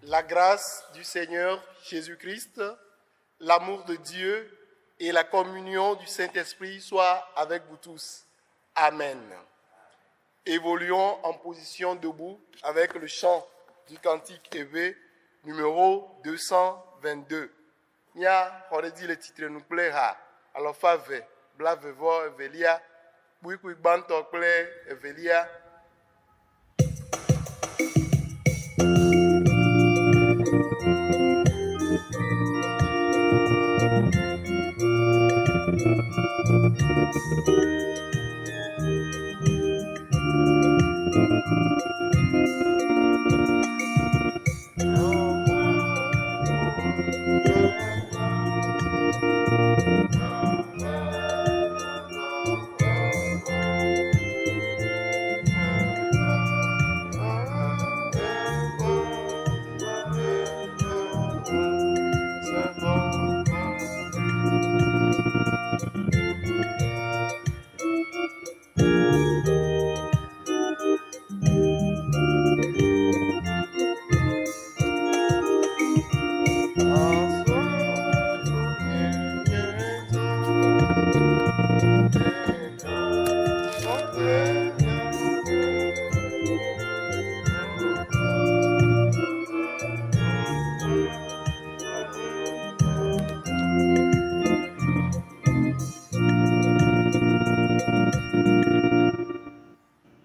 La grâce du Seigneur Jésus-Christ, l'amour de Dieu et la communion du Saint-Esprit soient avec vous tous. Amen. Évoluons en position debout avec le chant du cantique élevé numéro 222. Mía xɔ ɖe dzi le tsitrenu kple ha alafa eve blaeve vɔ evelia, kpuikpui gbãtɔ kple evelia.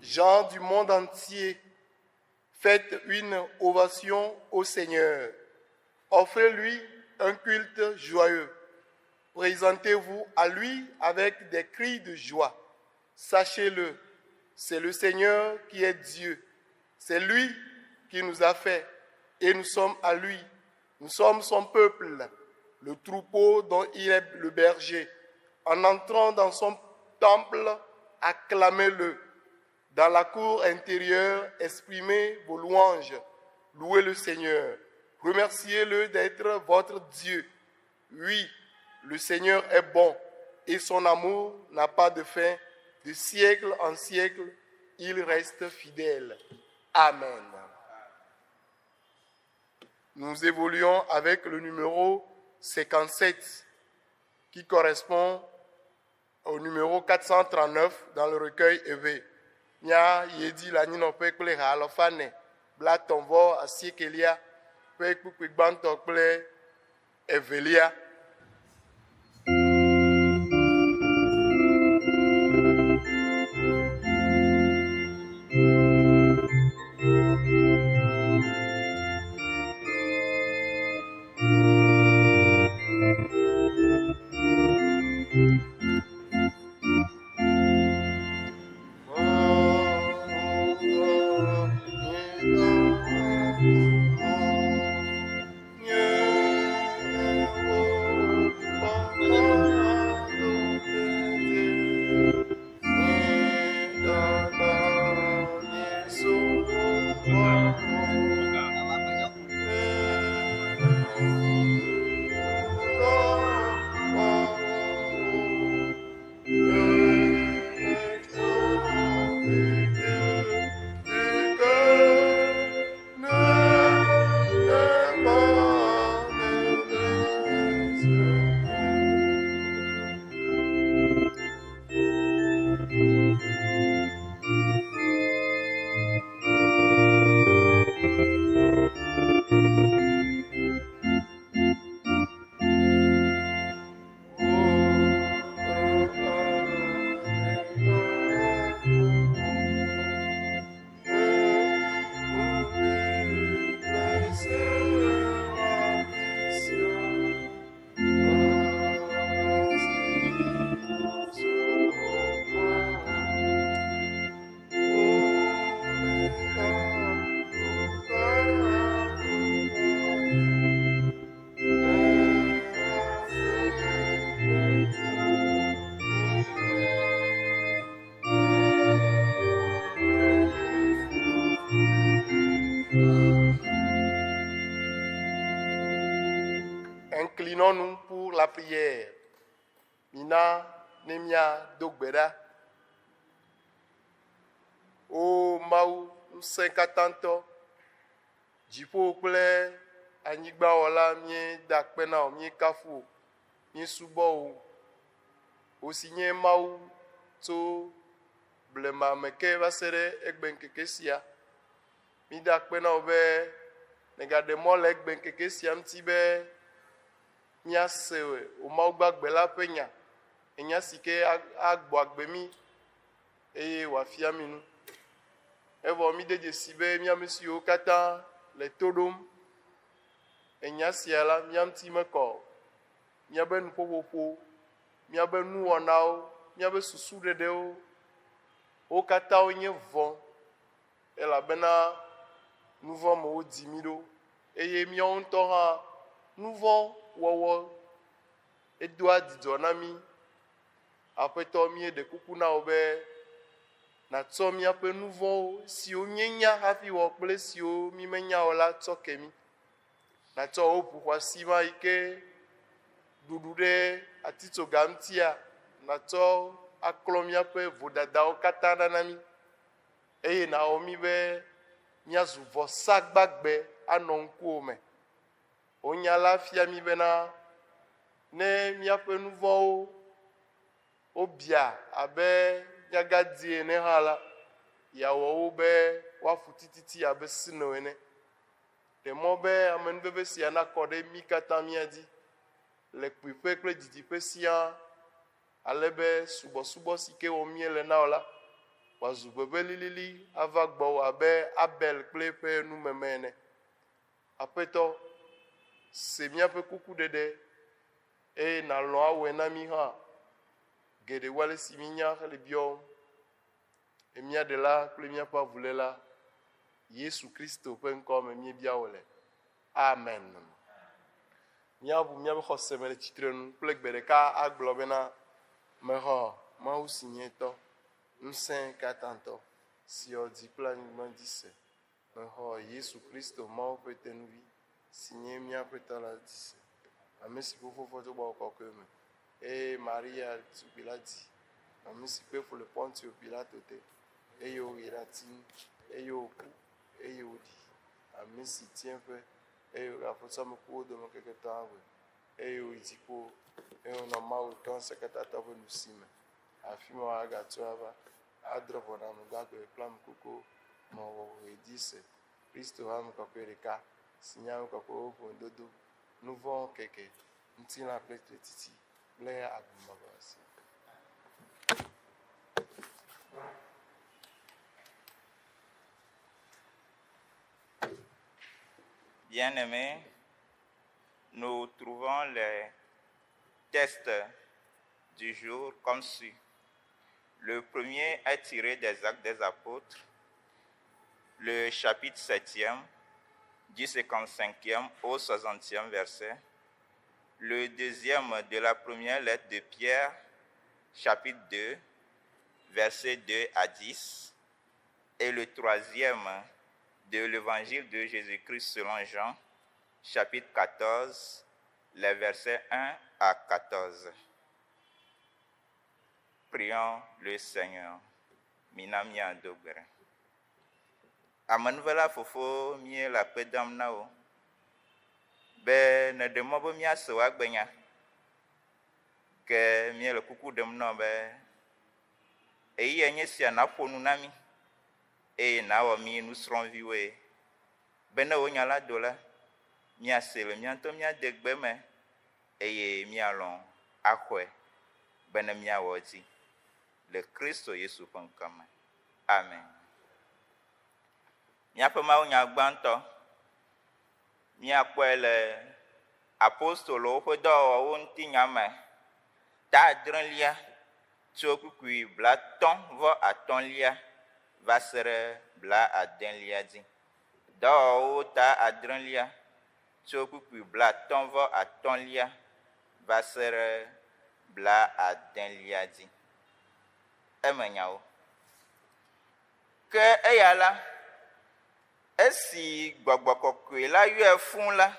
Gens du monde entier, faites une ovation au Seigneur. Offrez-lui un culte joyeux. Présentez-vous à lui avec des cris de joie. Sachez-le, c'est le Seigneur qui est Dieu. C'est lui qui nous a fait et nous sommes à lui. Nous sommes son peuple, le troupeau dont il est le berger. En entrant dans son temple, acclamez-le. Dans la cour intérieure, exprimez vos louanges. Louez le Seigneur. Remerciez-le d'être votre Dieu. Oui, le Seigneur est bon et son amour n'a pas de fin. De siècle en siècle, il reste fidèle. Amen. Nous évoluons avec le numéro 57 qui correspond au numéro 439 dans le recueil EV. Mía yi edzi le anyinɔƒe kple ha alafa ene blaetɔ̃ vɔ asiekelia ƒe kpukpui gbãtɔ kple evelia. Inclinons-nous pour la prière. Mina ne míado gbe ɖa. O Mawu ŋusẽkatãtɔ, Dziƒo kple anyigba wɔla, míeda akpe na wò, míekafu wò, míesubɔ wò, wò si nye Mawu tso blema me ke va se ɖe egbeŋkeke sia. Mída akpe na wò be nègaɖe mɔ le egbeŋkeke sia ŋuti be míase wò Mawu gbagbe la ƒe nya, enya si ke agbɔ agbe mí eye wòafia mí nu. Evɔ míde dzesi be mía ame siwo katã le to ɖom enya sia la, mía ŋuti mekɔ o. Míaƒe nuƒoƒoƒo, míaƒe nuwɔnawo, míaƒe susuɖeɖewo, wo katã wonye vɔ̃ elabena nu vɔ̃ me wodzi mí ɖo eye míawo ŋutɔ hã nu vɔ̃ wɔwɔ edoa dzidzɔ na mí. Aƒetɔ, míeɖe kuku na wò be nàtsɔ míaƒe nu vɔ̃wo siwo míenya hafi wɔ kple esiwo mímenya o la tsɔ ke mí. Nàtsɔ wò ʋu xɔasi ma yi ke ɖuɖu ɖe atitsoga ŋutia, nàtsɔ aklɔ míaƒe vodadawo katã ɖa na mí. Eye nàwɔ mí be míazu vɔsa gbagbe anɔ ŋkuwò me. Wò nya la fia mí bena ne míaƒe nu vɔ̃wo wobia abe nyagadi ene hã la, yeawɔ wo be woafu tititi abe sno ene. Ɖe mɔ be amenuveve sia nakɔ ɖe mí katã mía dzi le kpuiƒe kple didiƒe siaa ale be subɔsubɔ si ke wɔm míele na wò la, wòazu ʋeʋẽ lilili ava gbɔwò abe Abel kple eƒe numeme ene. Aƒetɔ, se míaƒe kukuɖeɖe eye nàlɔ̃ awɔe na mí hã geɖe wu ale si míenya hele biɔwòm. Le mía Ɖela kple míaƒe Avuléla, Yesu Kristo ƒe ŋkɔ me míebia wò le. Amen. Míaʋu míaƒe xɔse me le tsitrenu kple gbe ɖeka agblɔ bena, Mexɔ Mawu si nye Tɔ, ŋusẽ katãtɔ, si wɔ dzi kple anyigba dzi se. Mexɔ Yesu Kristo, Mawu ƒe Tenuvi, si nye mía Aƒetɔ la dzi se, ame si Fofo fɔ tso Gbɔgbɔ Kɔkɔe me, eye Maria ɖetugbi la dzi, ame si kpe fu le Pontio Pilato te, eye woɣi ɖe ati ŋu, eye wòku, eye wòɖi, ame si tsiẽƒe, eye wògafɔ tso ame kukuwo dome ŋkeke etɔ̃a gbe, eye wòyi dziƒo, eye wònɔ Mawu Tɔ Ŋusẽkatãtɔ ƒe nusi me. Afi ma woagatrɔ ava adrɔ̃ ʋɔnu ame gbagbe kple ame kukuwo. Mewɔ wòe dzi se Kristo ƒe ame kɔkɔe ɖeka, si nye ame kɔkɔewo ƒe ƒomedodo, nu vɔ̃ keke, ŋutilã kple tsitsi kple agbe mavɔ si. Bien-aimés, nous trouvons les textes du jour comme suit. Le premier est tiré des Actes des Apôtres, le chapitre 7e, du 55e au 60e verset. Le deuxième de la première lettre de Pierre, chapitre 2, versets 2 à 10. Et le troisième de l'évangile de Jésus-Christ selon Jean, chapitre 14, les versets 1 à 14. Prions le Seigneur. Mina míado gbe ɖa. Amenuvela Fofo, míele akpe dam na wò be nèɖe mɔ be míase wò agbenya. Ke míele kuku ɖem na wò be ɣeyiɣia nye esia nàƒo nu na mí eye nàwɔ mí nusrɔ̃viwoe be ne wò nya la do la, míasee le mía ŋutɔ mía degbe me eye míalɔ̃ axɔe bene míawɔ edzi le Kristo Yesu ƒe ŋkɔ me. Amen. Míaƒe mawunya gbãtɔ, míakpɔe le apostolowo ƒe dɔwɔwɔwo ŋutinya me, ta adrelia tso kpukpui blatɔ̃ vɔ atɔ̃lia va se ɖe blaadelia dzi. Dɔwɔwɔwo ta adrelia tso kpukpui blatɔ̃ vɔ atɔ̃lia va se ɖe blaadelia dzi. Emenyawo. Ke eya la, esi gbɔgbɔ kɔkɔe la yɔe fũ la,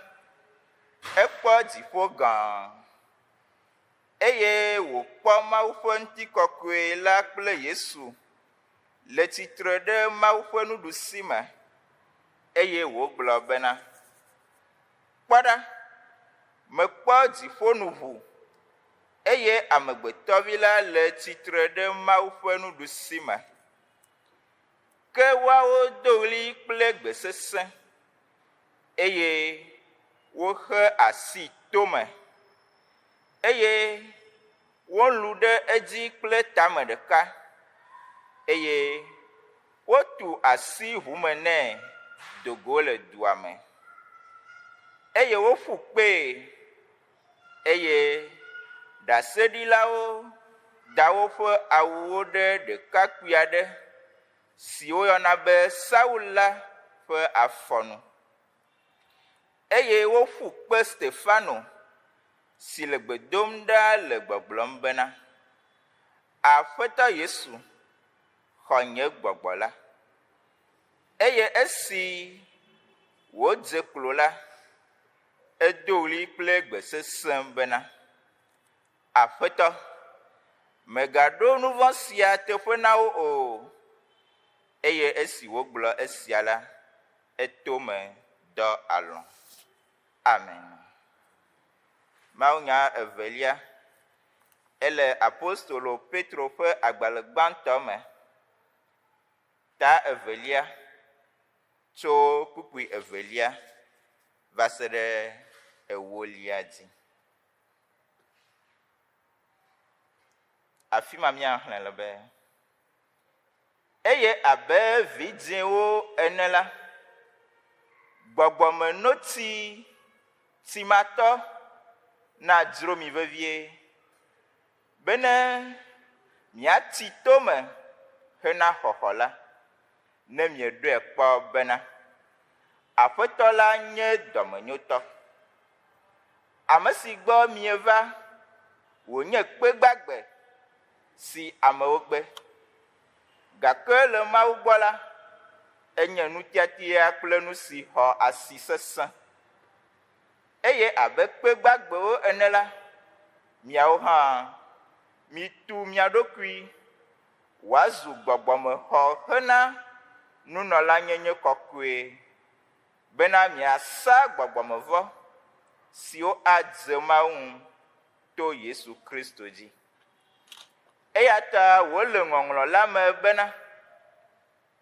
ekpɔ dziƒo gã eye wòkpɔ Mawu ƒe ŋutikɔkɔe la kple Yesu le tsitre ɖe Mawu ƒe nuɖusi me. Eye wògblɔ bena, Kpɔ ɖa, mekpɔ dziƒo nu ʋu, eye Amegbetɔvi la le tsitre ɖe Mawu ƒe nuɖusi me. Ke woawo do ɣli kple gbe sesẽ, eye woxe asi tome, eye wolũ ɖe edzi kple tame ɖeka, eye wotu asi ʋume nɛ do go le dua me. Eye woƒu kpee, eye ɖaseɖilawo da woƒe awuwo ɖe ɖekakpui aɖe si woyɔna be Saul la ƒe afɔnu. Eye woƒu kpe Stefano si le gbe dom ɖa le gbɔgblɔm bena, Aƒetɔ Yesu, xɔ nye gbɔgbɔ la. Eye esi wòdze klo la, edo ɣli kple gbe sesẽ bena, Aƒetɔ, mègaɖo nu vɔ̃ sia teƒe na wo o. Eye esi wògblɔ esia la, eto me dɔ alɔ̃. Amen. Mawunya evelia, ele apostolo Petro ƒe agbalẽ gbãtɔ me, ta evelia, tso kpukpui evelia va se ɖe ewolia dzi. Afi ma míaxlẽ le be, Eye abe vidzĩwo ene la, gbɔgbɔmenotsi timatɔ nadzro mi vevie, bene miatsi to me hena xɔxɔ la, ne mieɖoe kpɔ bena, Aƒetɔ la nye dɔmenyotɔ. Ame si gbɔ mieva wònye kpe gbagbe si amewo gbe. Gake le Mawu gbɔ la, enye nutiatia kple nu si xɔ asi sesẽ. Eye abe kpe gbagbewo ene la, miawo hã mitu mia ɖokui wòazu gbɔgbɔmexɔ hena nunɔlanyenye kɔkɔe bena miasa gbɔgbɔmevɔ siwo adze Mawu ŋu to Yesu Kristo dzi. Eya ta wòle ŋɔŋlɔ la me bena,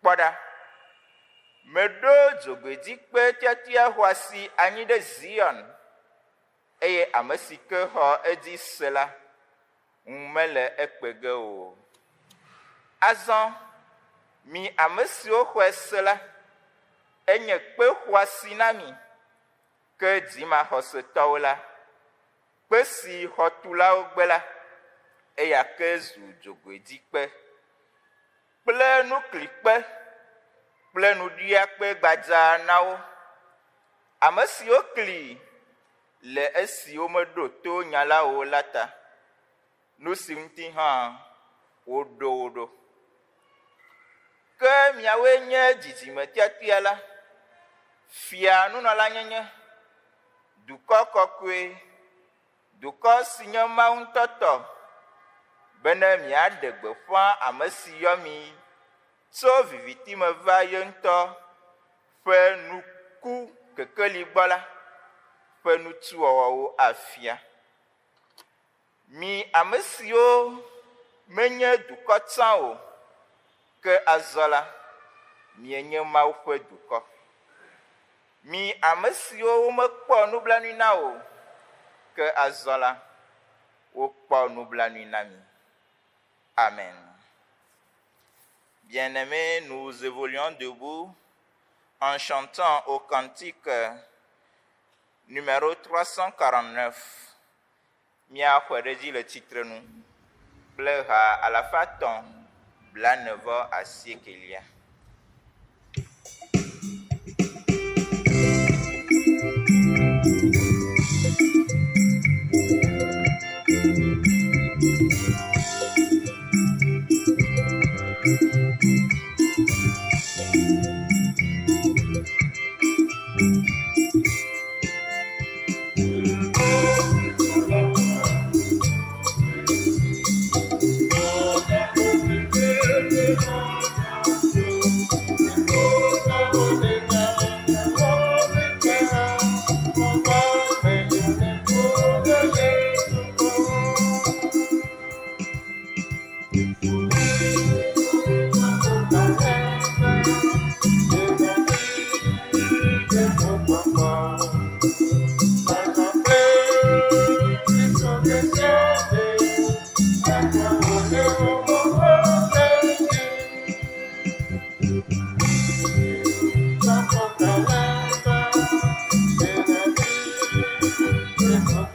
Kpɔ ɖa, meɖo dzogoedzikpe tiatia xɔasi anyi ɖe Zion, eye ame si ke xɔ edzi se la, ŋu mele ekpe ge o. Azɔ, mi ame siwo xɔe se la, enye kpe xɔasi na mi, ke dzimaxɔsetɔwo la, kpe si xɔtulawo gbe la, eya ke zu dzogoedzikpe kple nuklikpe kple nuɖiakpe gbadzaa na wo. Ame siwo kli le esi womeɖo to nya la o la ta, nu si ŋuti hã woɖo wo ɖo. Ke miawoe nye dzidzime tiatia la, fia nunɔlanyenye, dukɔ kɔkɔe, dukɔ si nye Mawu ŋutɔ tɔ, bene miaɖe gbeƒã ame si yɔ mi tso viviti me va ye ŋutɔ ƒe nuku kekeli gbɔ la ƒe nutsuwɔwɔwo afia. Mi ame siwo menye dukɔ tsã o, ke azɔ la, mienye Mawu ƒe dukɔ. Mi ame siwo womekpɔ nublanui na o, ke azɔ la, wokpɔ nublanui na mi. Amen. Bien-aimés, nous évoluons debout en chantant au cantique numéro 349. Míaxɔe ɖe edzi le tsitrenu kple ha alafa etɔ̃ blaene vɔ asiekelia.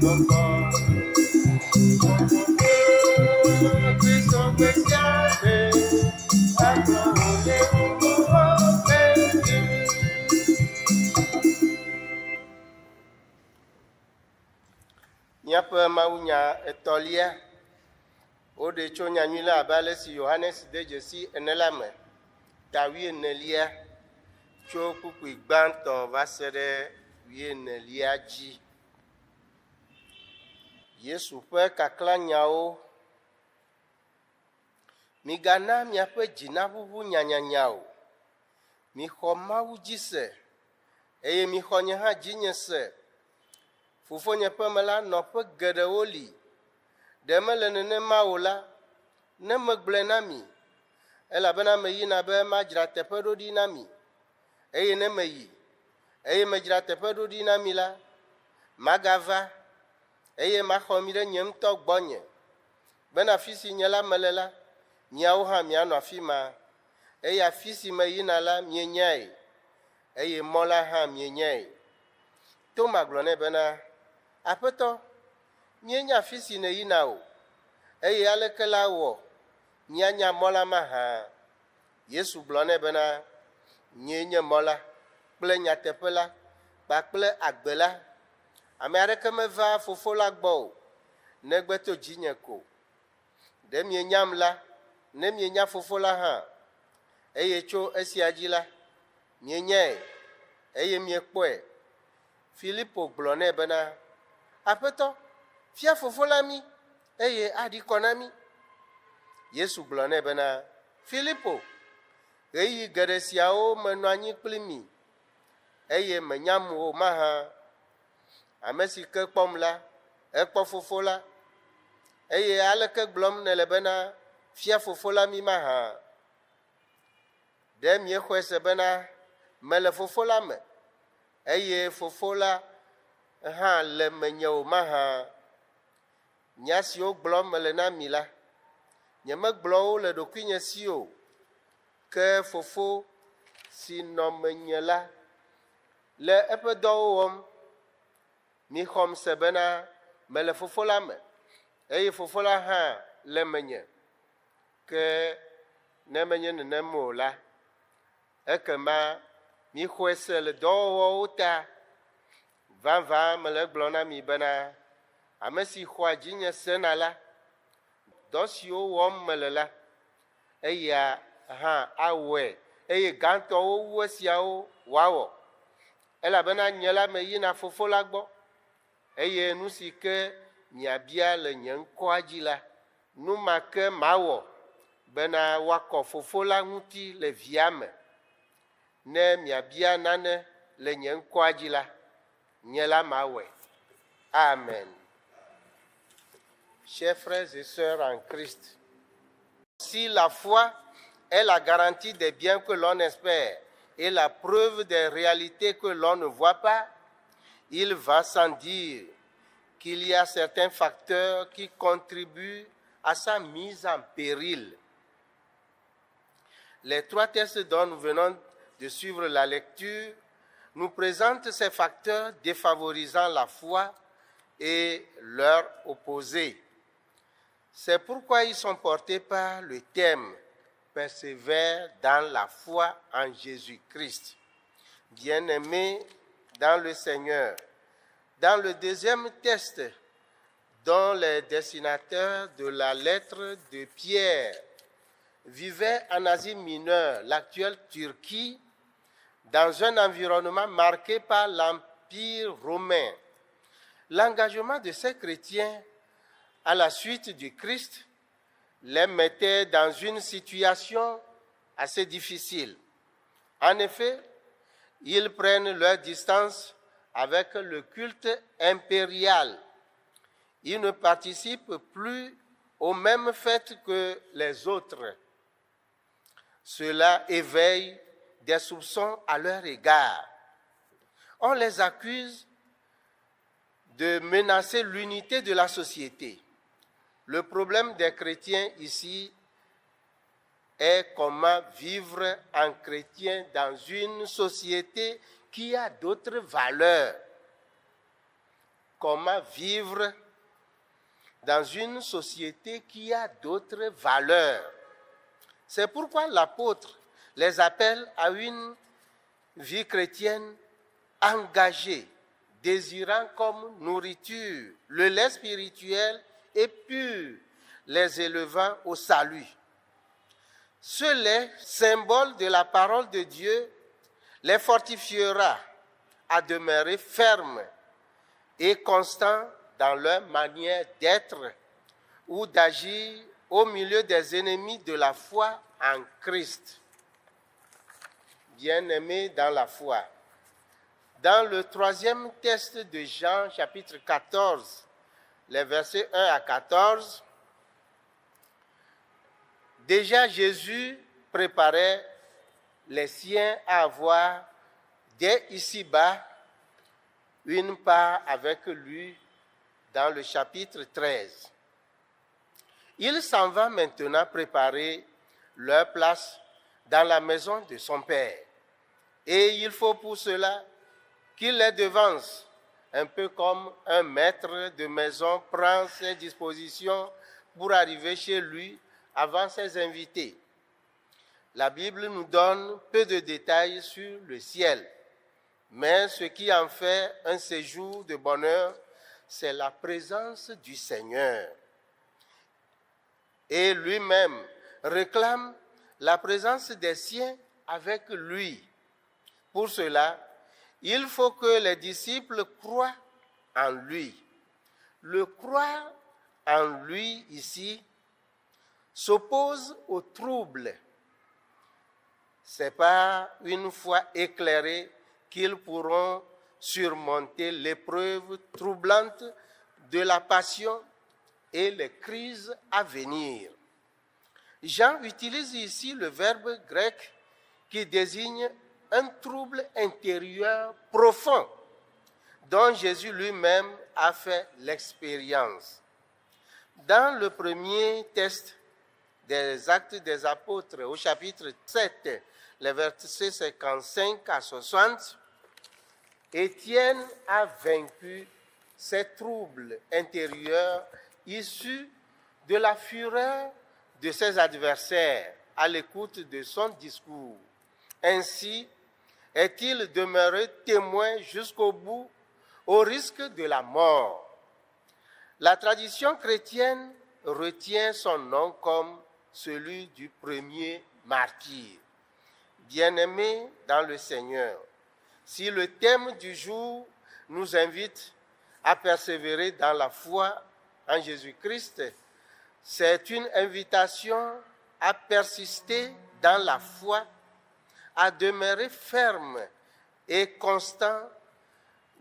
gbɔgbɔ. Kristo gbe sia gbe, akplɔ wò le wò ƒe dzi. Míaƒe mawunya etɔ̃lia, woɖee tso nyanyui la abe ale si Yohanes de dzesi ene la me, ta wuienelia, tso kpukpui gbãtɔ va se ɖe wuienelia dzi. Yesu ƒe kaklãnyawo. Migana miaƒe dzi naʋuʋu nyanyanya o. Mixɔ Mawu dzi se, eye mixɔ nye hã dzinye se. Fofonye ƒe me la, nɔƒe geɖewo li. Ɖe mele nenema o la, ne megblɔe na mi, elabena meyina be madzra teƒe ɖo ɖi na mi. Eye ne meyi, eye medzra teƒe ɖo ɖi na mi la, magava, eye maxɔ mi ɖe nye ŋutɔ gbɔnye, bena afi si nye la mele la, miawo hã mianɔ afi ma. Eye afi si meyina la, mienyae, eye mɔ la hã mienyae. Toma gblɔ nɛ bena, Aƒetɔ, míenya afi si nèyina o, eye aleke la wɔ míanya mɔ la mahã? Yesu gblɔ nɛ bena, Nyee nye mɔ la kple nyateƒe la kpakple agbe la. Ame aɖeke mevaa Fofo la gbɔ o, negbe to dzinye ko. Ɖe mienyam la, ne mienya Fofo la hã. Eye tso esia dzi la, mienyae, eye miekpɔe. Filipo gblɔ nɛ bena, Aƒetɔ, fia Fofo la mí, eye aɖi kɔ na mí. Yesu gblɔ nɛ bena, Filipo, ɣeyiɣi geɖe siawo menɔ anyi kpli mi, eye mènyam o mahã? Ame si ke kpɔm la, ekpɔ Fofo la. Eye aleke gblɔm nèle bena, Fia Fofo la mí mahã? Ɖe miexɔe se bena mele Fofo la me, eye Fofo la hã le menye o mahã? Nya siwo gblɔm mele na mi la, nyemegblɔ wo le ɖokuinye si o, ke Fofo si nɔ menye la le eƒe dɔwo wɔm. Mixɔm se bena mele Fofo la me, eye Fofo la hã le menye. Ke ne menye nenem o la, ekema mixɔe se le dɔwɔwɔwo ta. Vavã mele egblɔm na mi bena, ame si xɔa dzinye sena la, dɔ siwo wɔm mele la, eya hã awɔe, eye gãtɔwo wu esiawo wòawɔ. Elabena nye la meyina Fofo la gbɔ, eye nu si ke miabia le nye ŋkɔa dzi la, nu ma ke mawɔ, bena woakɔ Fofo la ŋuti le Via me. Ne miabia nane le nye ŋkɔa dzi la, nye la mawɔe. Amen. Chers frères et sœurs en Christ, si la foi est la garantie des biens que l'on espère et la preuve des réalités que l'on ne voit pas, il va sans dire qu'il y a certains facteurs qui contribuent à sa mise en péril. Les trois textes dont nous venons de suivre la lecture nous présentent ces facteurs défavorisant la foi et leur opposé. C'est pourquoi ils sont portés par le thème Persévère dans la foi en Jésus-Christ. Bien-aimés dans le Seigneur, dans le deuxième texte dont les destinataires de la lettre de Pierre vivaient en Asie mineure, l'actuelle Turquie, dans un environnement marqué par l'Empire romain. L'engagement de ces chrétiens à la suite du Christ les mettait dans une situation assez difficile. En effet, ils prennent leur distance avec le culte impérial. Ils ne participent plus aux mêmes fêtes que les autres. Cela éveille des soupçons à leur égard. On les accuse de menacer l'unité de la société. Le problème des chrétiens ici est comment vivre en chrétien dans une société qui a d'autres valeurs. comment vivre dans une société qui a d'autres valeurs. C'est pourquoi l'apôtre les appelle à une vie chrétienne engagée, désirant comme nourriture le lait spirituel et pur, les élevant au salut. Ce lait, symbole de la parole de Dieu, les fortifiera à demeurer fermes et constants dans leur manière d'être ou d'agir au milieu des ennemis de la foi en Christ. Bien-aimés dans la foi. Dans le troisième texte de Jean, chapitre 14, les versets 1 à 14, déjà Jésus préparait les siens à avoir dès ici-bas une part avec lui dans le chapitre 13. Il s'en va maintenant préparer leur place dans la maison de son Père. Et il faut pour cela qu'il les devance, un peu comme un maître de maison prend ses dispositions pour arriver chez lui avant ses invités. La Bible nous donne peu de détails sur le ciel, mais ce qui en fait un séjour de bonheur, c'est la présence du Seigneur. Et lui-même réclame la présence des siens avec lui. Pour cela, il faut que les disciples croient en lui. Le croire en lui ici s'oppose au trouble. C'est par une foi éclairée qu'ils pourront surmonter l'épreuve troublante de la passion et les crises à venir. Jean utilise ici le verbe grec qui désigne un trouble intérieur profond dont Jésus lui-même a fait l'expérience. Dans le premier texte des Actes des Apôtres, au chapitre 7, les versets 55 à 60, Étienne a vaincu ces troubles intérieurs issus de la fureur de ses adversaires à l'écoute de son discours. Ainsi est-il demeuré témoin jusqu'au bout au risque de la mort. La tradition chrétienne retient son nom comme celui du premier martyr. Bien-aimé dans le Seigneur, si le thème du jour nous invite à persévérer dans la foi en Jésus-Christ, c'est une invitation à persister dans la foi, à demeurer ferme et constant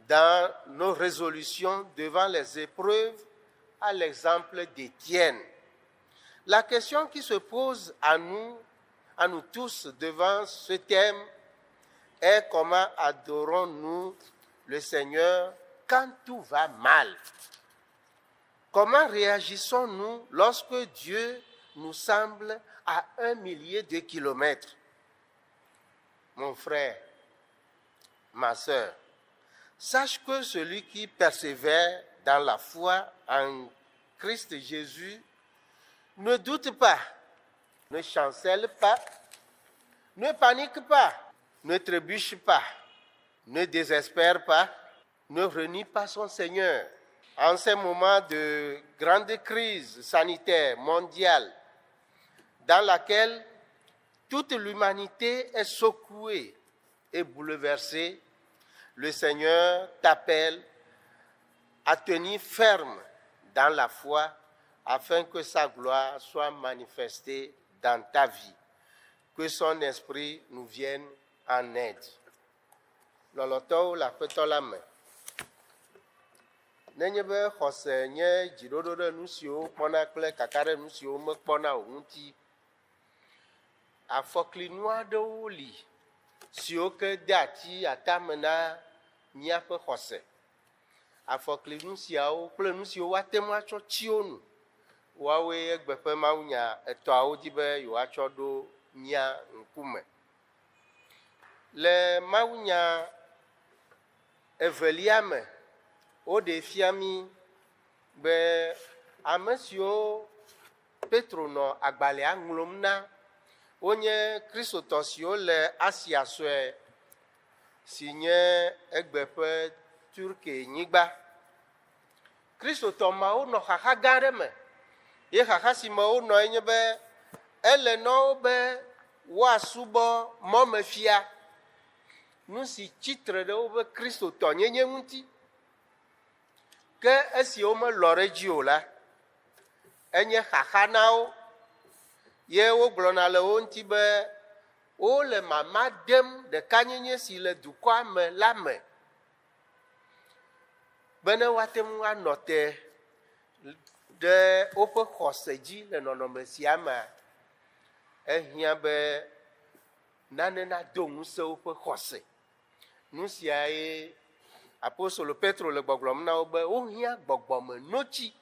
dans nos résolutions devant les épreuves, à l'exemple d'Étienne. La question qui se pose à nous, à nous tous devant ce thème, est comment adorons-nous le Seigneur quand tout va mal? Comment réagissons-nous lorsque Dieu nous semble à 1 millier de kilomètres? Mon frère, ma sœur, sache que celui qui persévère dans la foi en Christ Jésus ne doute pas, ne chancelle pas, ne panique pas, ne trébuche pas, ne désespère pas, ne renie pas son Seigneur. En ces moments de grande crise sanitaire mondiale, dans laquelle toute l'humanité est secouée et bouleversée, le Seigneur t'appelle à tenir ferme dans la foi afin que sa gloire soit manifestée dans ta vie. Que son esprit nous vienne en aide. Lɔlɔtɔwo le Aƒetɔ la me. Nenye be xɔse nye dziɖoɖo ɖe nu siwo wokpɔna kple kaka ɖe nu siwo womekpɔna o ŋuti, afɔklinu aɖewo li siwo ke de ati atame na míaƒe xɔse. Afɔklinu siawo kple nu siwo woate ŋu atsɔ tsi wo nu, woawoe egbe ƒe mawunya etɔ̃awo di be yewoatsɔ ɖo mía ŋkume. Le mawunya evelia me, Woɖee fia mí be ame siwo Petro nɔ agbalẽa ŋlɔm na wonye Kristotɔ siwo le Asia Sue si nye egbe ƒe Turkey nyigba. Kristotɔ mawo nɔ xaxa gã aɖe me ye xaxa si me wonɔ nye be ele na wo be woasubɔ mɔmefia, nu si tsi tre ɖe woƒe Kristotɔnyenye ŋuti. Ke esi womelɔ̃ ɖe edzi o la, enye xaxa na wo ye wogblɔna le wo ŋuti be wole mama dem ɖekanyenye si le dukɔa me la me bene woate ŋu anɔ te ɖe woƒe xɔse dzi le nɔnɔme sia mea, ehiã be nane nado ŋusẽ woƒe xɔse. Nu siae apostolo Petro le gbɔgblɔm na wo be wohiã gbɔgbɔme notsi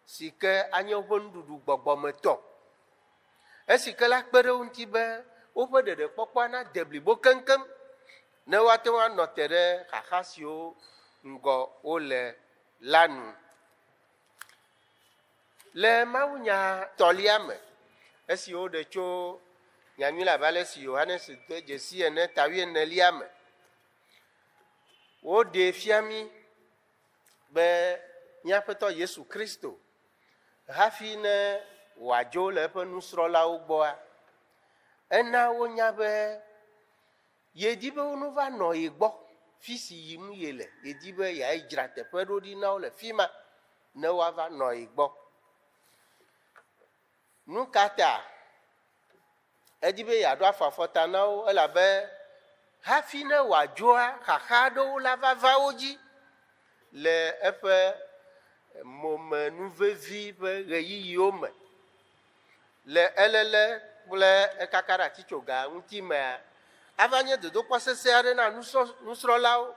si ke anye woƒe nuɖuɖu gbɔgbɔmetɔ. Esi ke la kpe ɖe wo ŋuti be woƒe ɖeɖekpɔkpɔa nade blibo keŋkeŋ ne woate ŋu anɔ te ɖe xaxa siwo ŋgɔ wole la nu. Le mawunya tɔlia me, esi woɖe tso nyanyui la abe ale si Yohanes de dzesi ene ta wuienelia me, woɖee fia mí be mía Aƒetɔ Yesu Kristo hafi ne wòadzo le eƒe nusrɔ̃lawo gbɔa, ena wonya be yedi be wonova nɔ ye gbɔ fi si yim yele. Yedi be yeadzra teƒe ɖo ɖi na wo le fi ma ne woava nɔ ye gbɔ. Nu ka ta? Edi be yeaɖo afɔ afɔta na wo elabe hafi ne wòadzoa, xaxa aɖewo la va va wo dzi le eƒe momenuvevi ƒe ɣeyiɣiwo me. Le eléle kple ekaka ɖe atitsoga ŋuti mea, ava nye dodokpɔ sesẽ aɖe na nusrɔ̃lawo.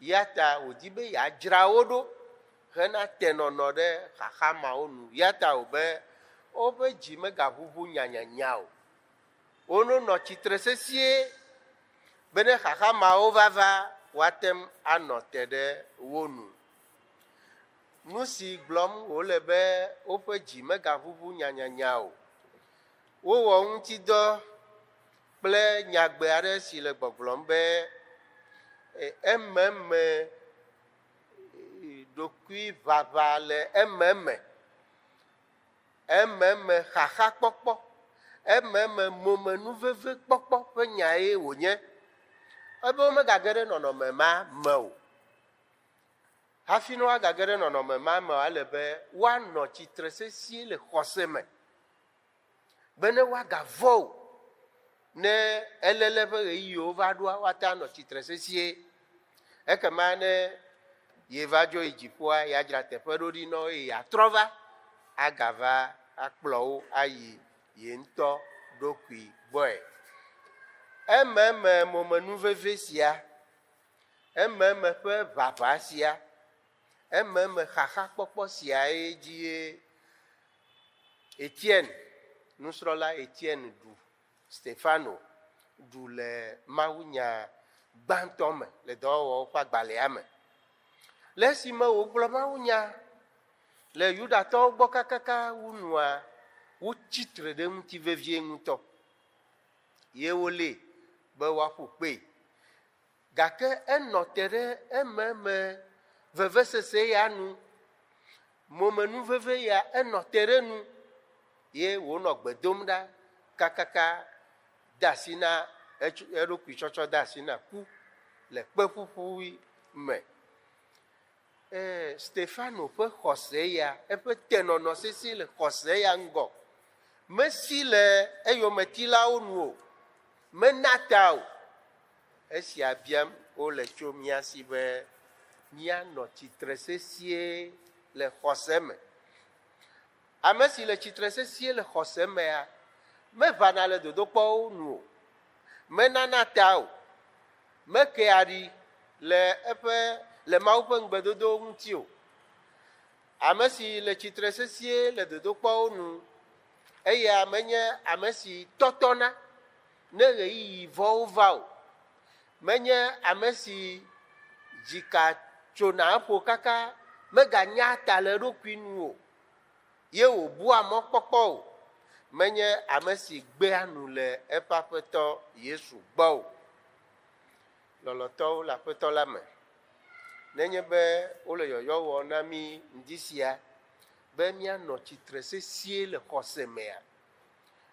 Ya ta wòdi be yeadzra wo ɖo hena tenɔnɔ ɖe xaxa mawo nu. Ya ta wòbe woƒe dzi megaʋuʋu nyanyanya o. Wononɔ tsitre sesĩe be ne xaxa mawo va va, woate ŋu anɔ te ɖe wo nu. Nu si gblɔm wòle be woƒe dzi megaʋuʋu nyanyanya o. Wowɔ ŋutidɔ kple nyagbe aɖe si le gbɔgblɔm be ememe ɖokuiʋaʋa le ememe, ememe xaxakpɔkpɔ, ememe momenuvevekpɔkpɔ ƒe nyae wònye. Ebe womegage ɖe nɔnɔme ma me o. Hafi ne woagage ɖe nɔnɔme ma me ele be woanɔ tsitre sesĩe le xɔse me bene woagavɔ̃ o. Ne eléle ƒe ɣeyiɣiwo va ɖoa, woate anɔ tsitre sesĩe. Ekema ne yeva dzo yi dziƒoa, yeadzra teƒe ɖo ɖi na wo eye yeatrɔ va agava akplɔ wo ayi ye ŋutɔ ɖokui gbɔe. Ememe momenuveve sia Ememe ƒe ʋaʋã sia, ememe xaxakpɔkpɔ siae dzie Etienne, nusrɔ̃la Etienne ɖu, Stefano ɖu le mawunya gbãtɔ me le Dɔwɔwɔwo ƒe agbalẽa me. Le esime wògblɔ mawunya le Yudatɔwo gbɔ kakaka wu nua, wotsi tre ɖe eŋuti vevie ŋutɔ. Ye wolée be woaƒu kpee. Gake enɔ te ɖe ememe vevesese ya nu, momenuveve ya enɔ te ɖe enu ye wònɔ gbe dom ɖa kakaka de asi na eɖokui tsɔtsɔ de asi na ku le kpeƒuƒui me. Ee, Stefano ƒe xɔse ya, eƒe tenɔnɔ sesĩe le xɔse ya ŋgɔ, mesi le eyometilawo nu o, mena ta o. Esia biam wole tso mía si be míanɔ tsitre sesĩe le xɔse me. Ame si le tsitre sesĩe le xɔse mea, meʋãna le dodokpɔwo nu o, menana ta o, mekea ɖi le eƒe le Mawu ƒe ŋugbedodowo ŋuti o. Ame si le tsitre sesĩe le dodokpɔwo nu, eya menye ame si tɔtɔna ne ɣeyiɣi vɔ̃wo va o. Menye ame si dzika tsona eƒo kaka meganya ta le eɖokui nu o, ye wòbua mɔkpɔkpɔ o. Menye ame si gbea nu le eƒe Aƒetɔ Yesu gbɔ o. Lɔlɔ̃tɔwo le Aƒetɔ la me, nenye be wole yɔyɔ wɔm na mí ŋdi sia be míanɔ tsitre sesĩe le xɔse mea,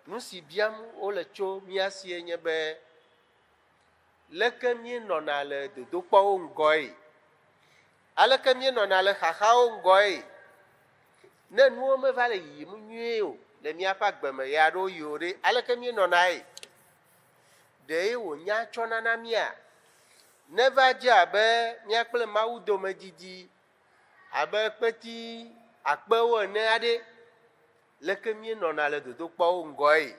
nu si biam wole tso mía sie nye be, Leke míenɔna le dodokpɔwo ŋgɔe? Aleke míenɔna le xaxawo ŋgɔe? Ne nuwo meva le yiyim nyuie o le míaƒe agbe me ɣeaɖewoɣi o ɖe, aleke míenɔnae? Ɖe wònya tsɔna na mía? Neva dze abe mía kple Mawu dome didi abe kpeti akpewo ene aɖe, leke míenɔna le dodokpɔwo ŋgɔe?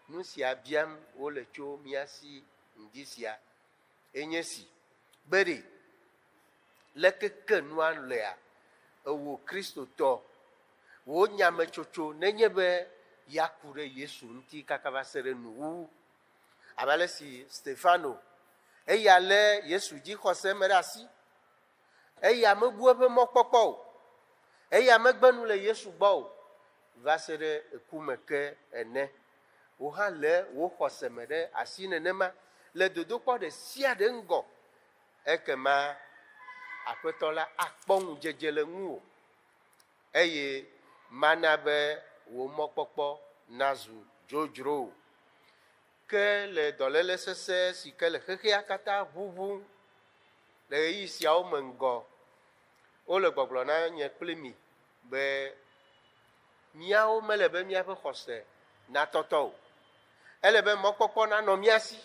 Nu sia biam wole tso mía si ŋdi sia enye si, be ɖe leke ke nua lea, ewò Kristotɔ, wò nyametsotso nenye be yeaku ɖe Yesu ŋuti kaka va se ɖe nuwuwu. Abe ale si Stefano, eya lé Yesu dzixɔse me ɖe asi, eya mebu eƒe mɔkpɔkpɔ o, eya megbe nu le Yesu gbɔ o, va se ɖe eku me ke ene. Wò hã lé wò xɔse me ɖe asi nenema le dodokpɔ ɖe sia ɖe ŋgɔ, ekema Aƒetɔ la akpɔ ŋudzedze le ŋuwò, eye mana be wò mɔkpɔkpɔ nazu dzodzro o. Ke le dɔléle sesẽ si ke le xexea katã ʋuʋum le ɣeyiɣi siawo me ŋgɔ, wole gbɔgblɔ na nye kpli mi be míawo mele be míaƒe xɔse natɔtɔ o. Ele be mɔkpɔkpɔ nanɔ mía si.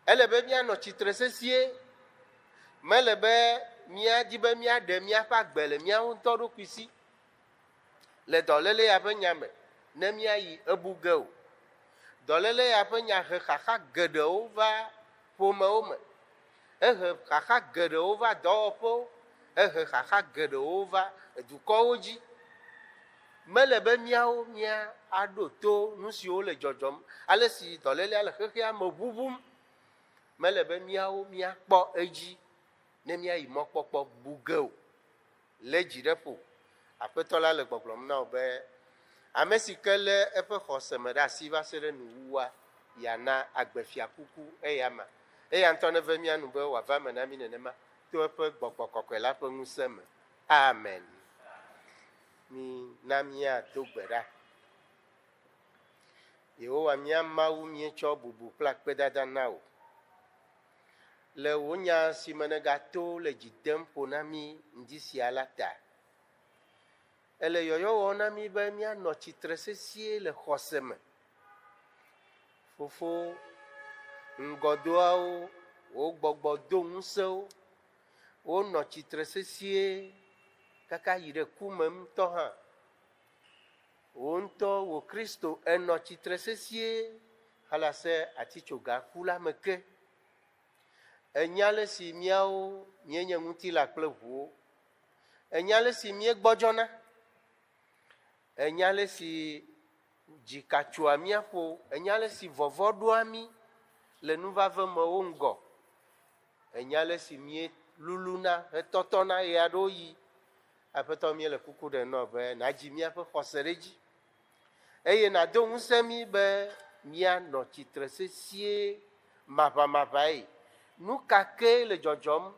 Ele be míanɔ tsitre sesĩe. Mele be míadi be míaɖe míaƒe agbe le míawo ŋutɔ ɖokui si le dɔléle ya ƒe nya me ne míayi ebu ge o. Dɔléle ya ƒe nya he xaxa geɖewo va ƒomewo me. Ehe xaxa geɖewo va dɔwɔƒewo. Ehe xaxa geɖewo va dukɔwo dzi. Mele be míawo míaɖo to nu siwo le dzɔdzɔm, ale si dɔlélea le xexea me ʋuʋum. Mele be míawo míakpɔ edzi ne míayi mɔkpɔkpɔ bu ge o. Lé dzi ɖe ƒo. Aƒetɔ la le gbɔgblɔm na wò be, Ame si ke lé eƒe xɔse me ɖe asi va se ɖe nuwuwua, yeana agbefiakuku eyama. Eya ŋutɔ neve mía nu be wòava eme na mí nenema to eƒe Gbɔgbɔ Kɔkɔe la ƒe ŋusẽ me. Amen. Mina míado gbe ɖa. Yehowa mía Mawu, míetsɔ bubu kple akpedada na wò le wò nya si me nègato le dzi dem ƒo na mí ŋdi sia la ta. Èle yɔyɔ wɔm na mí be míanɔ tsitre sesĩe le xɔse me. Fofo, ŋgɔdoawo, wò gbɔgbɔ do ŋusẽ wo wonɔ tsitre sesĩe kaka yi ɖe ku me ŋutɔ hã. Wò ŋutɔ, wò Kristo, ènɔ tsitre sesĩe halase atitsoga ku la me ke. Ènya ale si míawo míenye ŋutilã kple ʋuwo. Ènya ale si míegbɔdzɔna. Ènya ale si dzika tsoa mía ƒo. Ènya ale si vɔvɔ̃ ɖoa mí le nuvavemewo ŋgɔ. Ènya ale si míeluluna hetɔtɔna ɣeaɖewoɣi. Aƒetɔ, míele kuku ɖem na wò be nàdzi míaƒe xɔse ɖe edzi eye nàdo ŋusẽ mí be míanɔ tsitre sesĩe maʋamaʋãe. Nu ka kee le dzɔdzɔm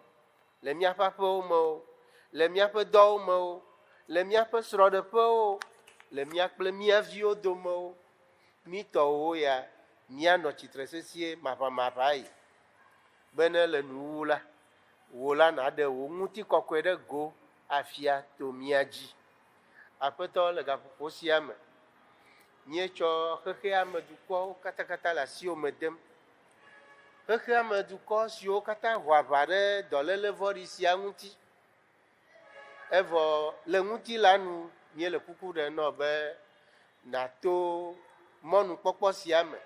le míaƒe aƒewo me o, le míaƒe dɔwo me o, le míaƒe srɔ̃ɖeƒewo o, le mía kple mía viwo dome o, mí tɔwòwo ya míanɔ tsitre sesĩe maʋamaʋãe bene le nuwuwu la, wò la nàɖe wò ŋutikɔkɔe ɖe go afia to mía dzi. Aƒetɔ, le gaƒoƒo sia me, míetsɔ xexea me dukɔwo katakata le asiwò me dem. Xexea me dukɔ siwo katã ho aʋa ɖe dɔléle vɔ̃ɖi sia ŋuti, evɔ le ŋutilã nu míele kuku ɖem nɔ be nàto mɔnukpɔkpɔ sia me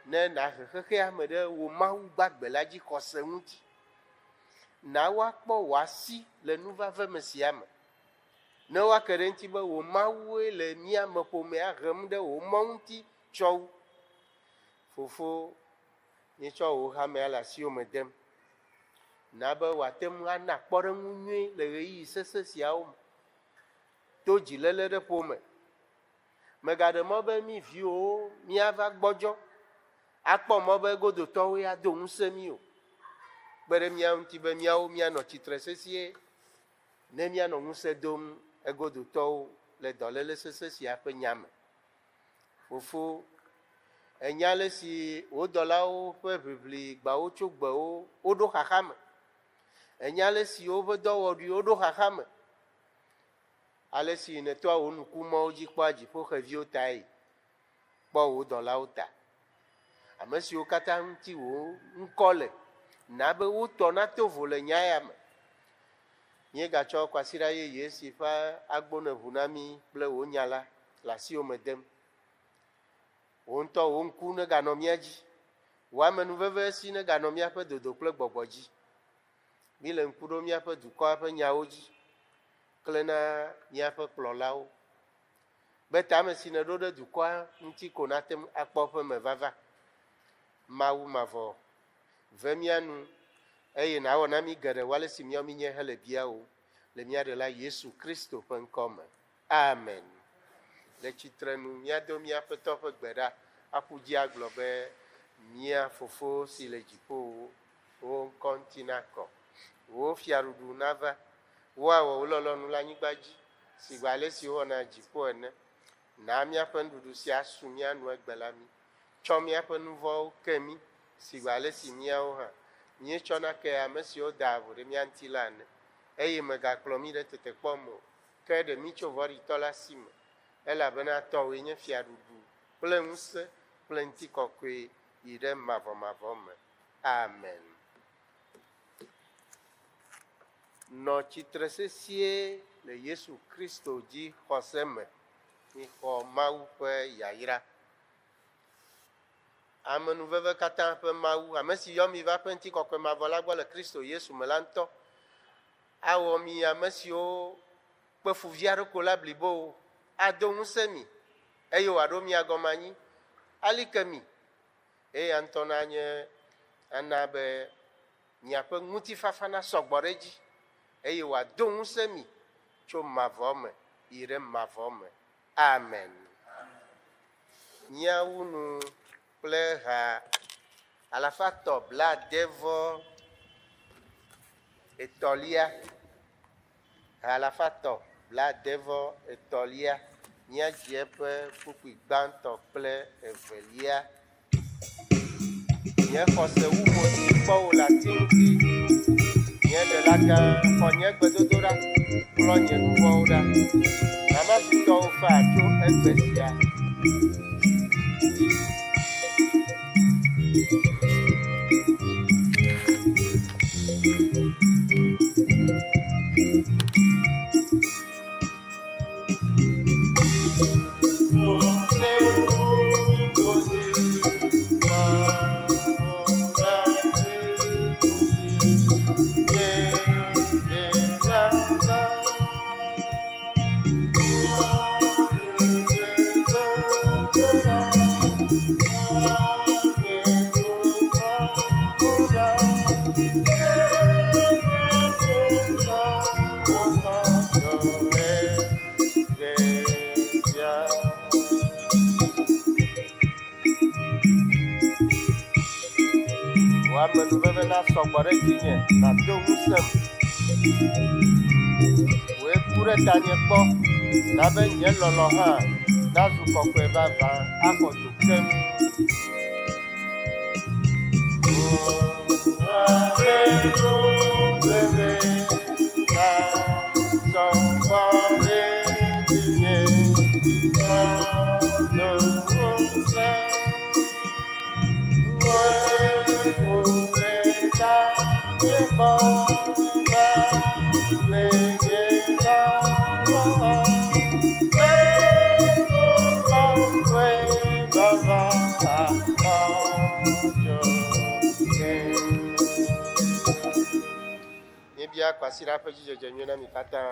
ne nàhe xexea me ɖe wò Mawu gbagbe la dzi xɔse ŋuti. Na woakpɔ wò asi le nuvaveme sia me, ne woake ɖe eŋuti be wò Mawue le mía ameƒomea hem ɖe wò mɔ ŋuti tsɔ wu. Fofo, míetsɔ wò hamea le asiwò me dem. Na be wòate ŋu ana kpɔɖeŋu nyui le ɣeyiɣi sesẽ siawo me to dziléle ɖe ƒome. Mègaɖe mɔ be mí viwòwo míava gbɔdzɔ akpɔ mɔ be egodotɔwoe ado ŋusẽ mí o. Kpe ɖe mía ŋuti be míawo míanɔ tsitre sesĩe ne míanɔ ŋusẽ dom egodotɔwo le dɔléle sesẽ sia ƒe nya me. Fofo, ènya ale si wò dɔlawo ƒe ʋiʋli gbã wo tso gbewo woɖo xaxa me. Ènya ale si woƒe dɔwɔɖuiwo ɖo xaxa me. Ale si nètoa wò nukumɔwo dzi kpɔa dziƒoxeviwo tae. Kpɔ wò dɔlawo ta. Ame siwo katã ŋuti wò ŋkɔ le, na be wo tɔ nato vo le nya ya me. Míegatsɔ kwasiɖa yeye si ƒe agbo nèʋu na mí kple wò nya la le asiwò me dem. Wò ŋutɔ wò ŋku neganɔ mía dzi. Wò amenuveve si neganɔ míaƒe dodo kple gbɔgbɔ dzi. Míle ŋku ɖom míaƒe dukɔa ƒe nyawo dzi kple na míaƒe kplɔlawo be tame si nèɖo ɖe dukɔa ŋuti ko nate ŋu akpɔ eƒe mevava. Mawu mavɔ, ve mía nu eye nàwɔ na mí geɖe wu ale si míawo míenye hele biawòm le mía Ɖela Yesu Kristo ƒe ŋkɔ me. Amen. Le tsitrenu míado mía Aƒetɔ ƒe gbe ɖa aƒu dzi agblɔ be, Mía Fofo si le dziƒowo, wò ŋkɔ ŋuti nakɔ. Wò fiaɖuɖu nava. Woawɔ wò lɔlɔ̃nu le anyigba dzi sigbe ale si wowɔna le dziƒo ene. Na míaƒe nuɖuɖu si asu mía nu egbe la mí. Tsɔ míaƒe nu vɔ̃wo ke mí sigbe ale si míawo hã míetsɔna kea ame siwo daa vo ɖe mía ŋuti la ene. Eye mègakplɔ mí ɖe tetekpɔ me o, ke ɖe mí tso vɔ̃ɖitɔ la si me, elabena tɔwòe nye fiaɖuɖu kple ŋusẽ kple ŋutikɔkɔe yi ɖe mavɔmavɔ me. Amen. Nɔ tsitre sesĩe le Yesu Kristo dzi xɔse me. Mixɔ Mawu ƒe yayra. Amenuveve katã ƒe Mawu, ame si yɔ mi va eƒe ŋutikɔkɔe mavɔ la gbɔ le Kristo Yesu me la ŋutɔ Awɔ mi ame siwo kpe fu vi aɖe ko la blibo, ado ŋusẽ mi, eye wòaɖo mia gɔme anyi, ali ke mi. Eya ŋutɔ nanye ana be miaƒe ŋutifafa nasɔ gbɔ ɖe edzi, eye wòado ŋusẽ mi tso mavɔ me yi ɖe mavɔ me. Amen. Míawu nu kple ha alafa etɔ̃ blaade vɔ etɔ̃lia. Ha alafa etɔ̃ blaade vɔ etɔ̃lia. Míadzi eƒe kpukpui gbãtɔ kple evelia. Nye xɔse wu mo si kpɔ wò le ati ŋuti. Nye Ɖela gã, xɔ nye gbedodoɖa, klɔ nye nu vɔ̃wo ɖa. Na mazu tɔwò faa tso egbe sia. Wò amenuveve nasɔ gbɔ ɖe dzinye, nàdo ŋusẽm. Wòe ku ɖe tanye kpɔ, na be nye lɔlɔ̃ hã nazu kɔkɔe vavã axɔ dzo keŋ. Míebia kwasiɖa ƒe dzidzedze nyui na mi katã.